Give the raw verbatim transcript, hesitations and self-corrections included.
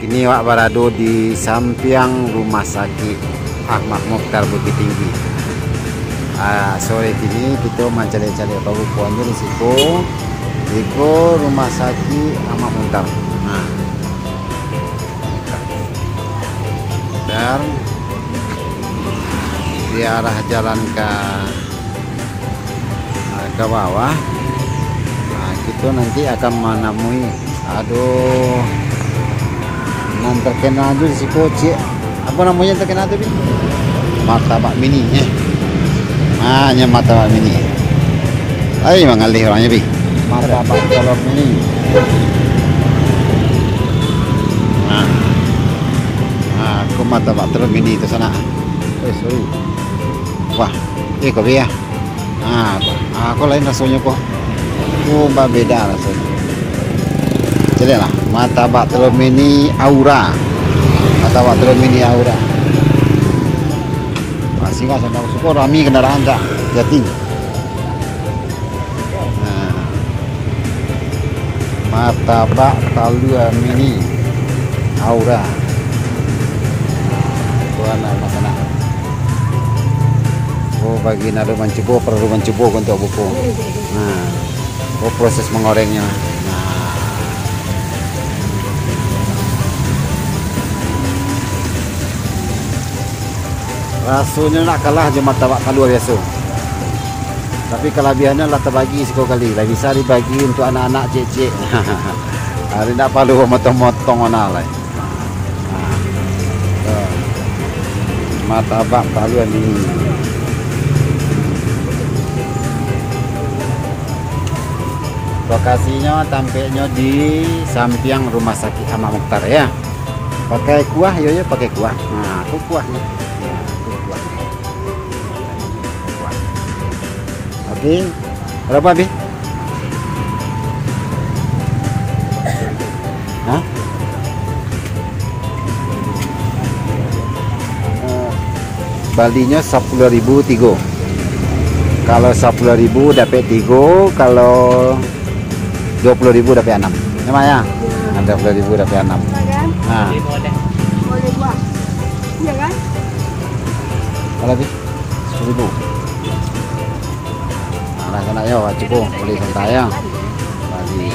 Kini awak barado di sampiang Rumah Sakik Ahmad Mukhtar Bukittinggi. Ah, sore kini kito mancaliak-caliak babukoan jo di siko. Iko Rumah Sakik Ahmad Mukhtar. Nah. Dan di arah jalan ka, ka bawah, nah, kito nanti akan manamui, aduh, nan terkenal tu di siko, ciek. Apo namonyo nan terkenal tu, Bi? Martabak Mini, eh. Ah, nyo Martabak Mini. Ai, mangalih orangnya, Bi. Martabak Telur Mini. Nah. Nah, ko Martabak Telur Mini tu sanak. Eh, sorry. Wah, eh, ko Bi, ah. Ah, ko, ah, ko lain rasonyo ko. Ko babeda rasonyo. Caliaklah, Martabak Telur Mini Aura. Martabak Telur Mini Aura. Wah, singgah sana, suko rami kendaraan, cak. Hati-hati. Nah. Martabak Telur Mini Aura. Tuan nak makan nak. Oh, bagi nan alun mancubo, paralu mancubo untuak buko. Nah. Oh, proses mangorengnyo. Nah. Rasonyo ndak kalah jo martabak talua biaso. Tapi kalabiahannyo lah tabagi siko kali, lah bisa dibagi untuak anak-anak ciek-ciek. Ari ndak paralu motong-motong anak lai. Nah, tu. Martabak talua ni. Lokasinyo, tampeknyo di sampiang Rumah Sakik Ahmad Mukhtar, ya. Pakai kuah, yo, yo, pakai kuah. Nah, tu kuahnyo. Nah, tu kuah. Kuah. Oke. Berapa, Bi? Hah? Balinyo sapuluah ribu tigo. Kalau sapuluah ribu dapek tigo, kalau dua puluah ribu dapek anam. Emang ya? Ya. Dua puluah ribu dapek anam. Makan? Ha. Boleh buah. Iya kan? Kalau habis sepuluh ribu. Nah, lah, sanak yo, cukup beli santai ya. Bali.